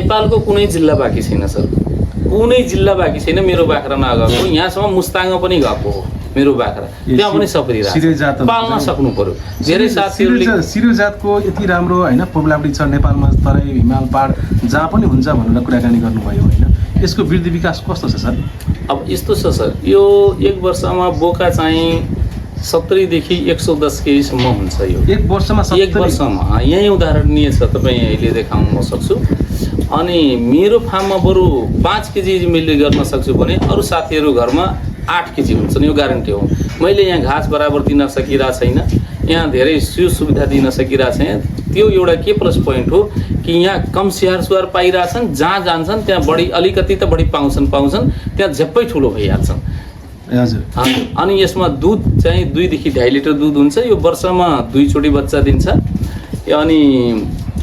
नेपालको कुनै जिल्ला बाँकी छैन सर, कुनै जिल्ला बाँकी छैन मेरो बाख्रा नगएको। यहाँसम्म मुस्ताङमा पनि गएको हो मेरो बाख्रा, त्यहाँ पनि सप्रिरहेको, पाल्न सक्नु पर्यो। धेरै साथीहरूले सिरियो जातको यति राम्रो होइन पपुलारिटी छ नेपालमा, तराई हिमाल पहाड जहाँ पनि हुन्छ भनेर कुराकानी गर्नुभयो होइन, यसको वृद्धि विकास कस्तो छ सर? अब यस्तो छ सर, यो 1 वर्षमा बोका चाहिँ 70 देखि 110 केजीसम्म हुन्छ। यो 1 वर्षमा 1 वर्षमा यही उदाहरणीय छ, तपाईँ अहिले देखाउन म सक्छु। अनि मेरो फार्ममा बरु 5 केजी मैले गर्न सक्छु भने अरू साथीहरू घरमा 8 केजी हुन्छन्, यो ग्यारेन्टी हो। मैले यहाँ घाँस बराबर दिन सकिरहेको छैन, यहाँ धेरै सुविधा दिन सकिरहेको छैन, त्यो एउटा के प्लस पोइन्ट हो कि यहाँ कम स्याहार सुहार पाइरहेछन्, जहाँ जान्छन् त्यहाँ बढी अलिकति त बढी पाउँछन्, त्यहाँ झ्याप्पै ठुलो भइहाल्छन्। हजुर। अनि यसमा दुध चाहिँ 2 देखि 2.5 लिटर दुध हुन्छ। यो वर्षमा 2 चोटि बच्चा दिन्छ। अनि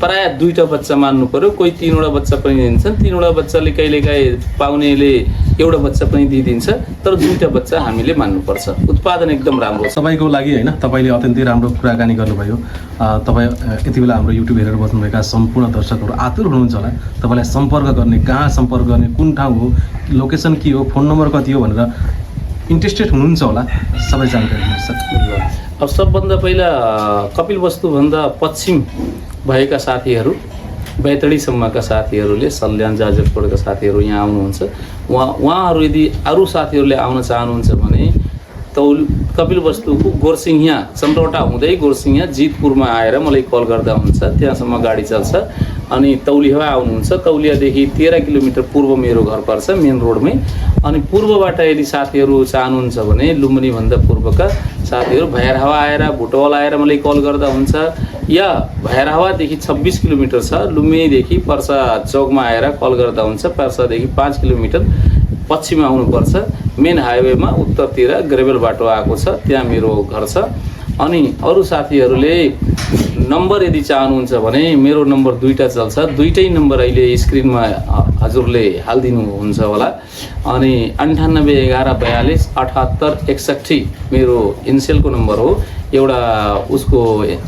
प्रायः 2टा बच्चा मान्नु पर्यो, कोही 3वटा बच्चा पनि दिन्छन्। 3वटा बच्चाले कहिलेकाहीँ पाउनेले एउटा बच्चा पनि दिइदिन्छ, तर 2टा बच्चा हामीले मान्नुपर्छ। उत्पादन एकदम राम्रो छ। तपाईँको लागि होइन, तपाईँले अत्यन्तै राम्रो कुराकानी गर्नुभयो। तपाईँ यति बेला हाम्रो युट्युब हेरेर बस्नुभएका सम्पूर्ण दर्शकहरू आतुर हुनुहुन्छ होला तपाईँलाई सम्पर्क गर्ने, कहाँ सम्पर्क गर्ने, कुन ठाउँ हो, लोकेसन के हो, फोन नम्बर कति हो भनेर इन्ट्रेस्टेड हुनुहुन्छ होला, सबै जानकारी दिनुहोस् सर। अब सबभन्दा पहिला कपिलवस्तुभन्दा पश्चिम भएका साथीहरू, बैतडीसम्मका साथीहरूले, सल्यान जाजरकोटका साथीहरू यहाँ आउनुहुन्छ। उहाँहरू यदि अरू साथीहरूले आउन चाहनुहुन्छ भने कपिलवस्तुको गोरसिंहिया चन्द्रवटा हुँदै गोरसिंहिया जितपुरमा आएर मलाई कल गर्दा हुन्छ, त्यहाँसम्म गाडी चल्छ। अनि तौलिया आउनुहुन्छ, तौलियादेखि 13 किलोमिटर पूर्व मेरो घर पर्छ, मेन रोडमै। अनि पूर्वबाट यदि साथीहरू चाहनुहुन्छ भने लुम्बिनीभन्दा पूर्वका साथीहरू भैरहवा आएर भुटवल आएर मलाई कल गर्दा हुन्छ, या भैरहवादेखि 26 किलोमिटर छ, लुम्बिनीदेखि पर्सा चौकमा आएर कल गर्दा हुन्छ। पर्सादेखि 5 किलोमिटर पश्चिम आउनुपर्छ, मेन हाइवेमा उत्तरतिर ग्रेभल बाटो आएको छ, त्यहाँ मेरो घर छ। अनि अरू साथीहरूले नम्बर यदि चाहनुहुन्छ भने मेरो नम्बर 2टा चल्छ, 2टै नम्बर अहिले स्क्रिनमा हजुरले हालिदिनुहुन्छ होला। अनि 98 11 42 78 61 मेरो इन्सेलको नम्बर हो। एउटा उसको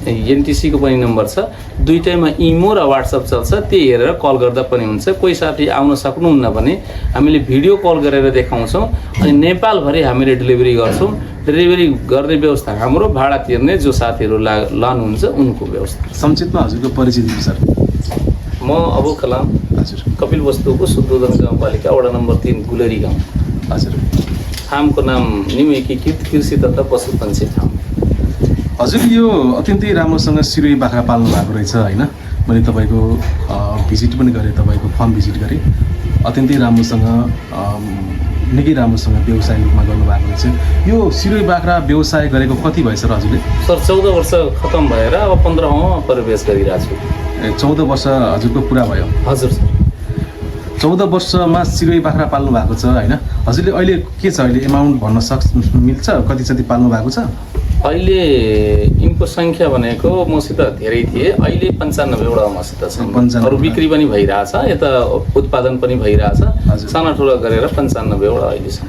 एनटिसीको पनि नम्बर छ। 2टैमा इमो र व्हाट्सएप चल्छ, त्यो हेरेर कल गर्दा पनि हुन्छ। कोही साथी आउन सक्नुहुन्न भने हामीले भिडियो कल गरेर देखाउँछौँ, अनि नेपालभरि हामीले डेलिभरी गर्छौँ। डेलिभरी गर्ने व्यवस्था हाम्रो, भाडा तिर्ने जो साथीहरू लानुहुन्छ उनको व्यवस्था। संक्षिप्तमा हजुरको परिचय दिनु सर। म अबु कलाम, हजुर, कपिलवस्तुको शुद्धोधन गाउँपालिका वडा नम्बर 3 गुलेरी गाउँ। हजुर। फार्मको नाम न्यू एकीकृत कृषि तथा पशुपन्छी फार्म। हजुर, यो अत्यन्तै राम्रोसँग सिरोही बाख्रा पाल्नु भएको रहेछ होइन। मैले तपाईँको भिजिट पनि गरेँ, तपाईँको फार्म भिजिट गरेँ। अत्यन्तै राम्रोसँग निकै राम्रोसँग व्यवसाय रूपमा गर्नुभएको रहेछ। यो सिरोही बाख्रा व्यवसाय गरेको कति भयो सर हजुरले? सर 14 वर्ष खतम भएर अब 15औँ प्रवेश गरिरहेको छु। 14 वर्ष हजुरको पुरा भयो? हजुर सर। 14 वर्षमा सिरोही बाख्रा पाल्नु भएको छ होइन। हजुरले अहिले के छ, अहिले एमाउन्ट भन्न मिल्छ कति जति पाल्नु भएको छ? अहिले यिनको सङ्ख्या भनेको मसित धेरै थिए, अहिले 95वटा मसित छ। अरू बिक्री पनि भइरहेछ, यता उत्पादन पनि भइरहेछ, साना ठुला गरेर 95वटा अहिलेसम्म।